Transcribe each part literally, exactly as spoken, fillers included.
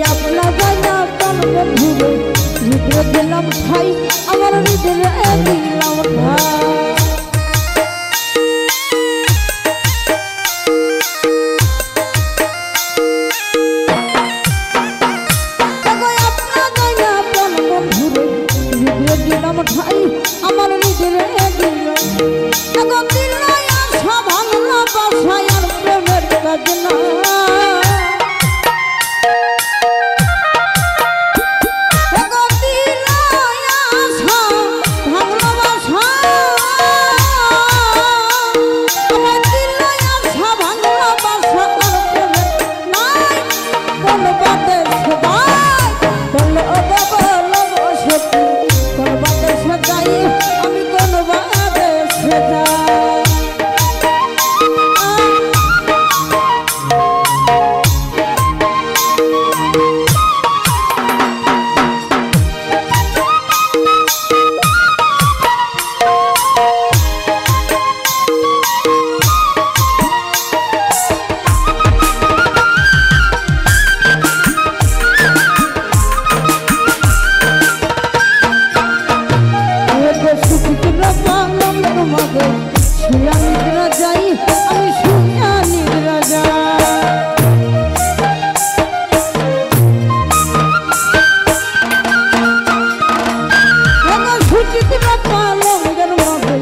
আপনা জানা প্রাণ বন্ধুরে, হৃদয়ে দিলাম ঠাই, আমার হৃদয়ে দিলাম ঠাই। ওগো আপনা জানা প্রাণ বন্ধুরে, হৃদয়ে দিলাম ঠাই, আমার হৃদয়ে দিলাম। ওগো দিল আশা ভাঙলো বাসা আর প্রেমের খাজনা। ওগো দিল আশা ভাঙলো বাসা, আমার দিল আশা ভাঙলো বাসা আর প্রেমের নাই। কোন বাদেশে যাই, বলো গো, বলো গো সখী, কোন বাদেশে যাই, আমি কোন বাদেশে যাই। ওগো সুচিত্রা পালঙ্কের মাঝে শুইয়া নিদ্রা যাই, আমি শুইয়া নিদ্রা যাই। ওগো সুচিত্রা পালঙ্কের মাঝে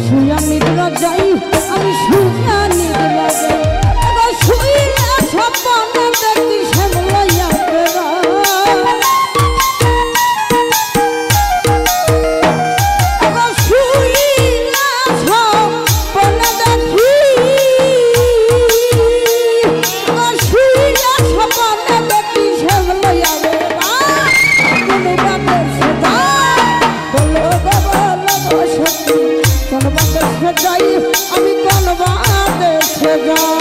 শুইয়া নিদ্রা যাই, আমি শুইয়া নিদ্রা যাই। ওগো শুইলে স্বপ্ন দেখি শ্যামলয়া বেড়াই। ওগো শুইলে স্বপ্ন দেখি, ওগো শুইলে স্বপ্ন দেখি শ্যামলয়া বেড়াই। কোন বাদেশে যাই, বলো গো, বলো গো সখী, কোন বাদেশে যাই, আমি কোন বাদেশে যাই।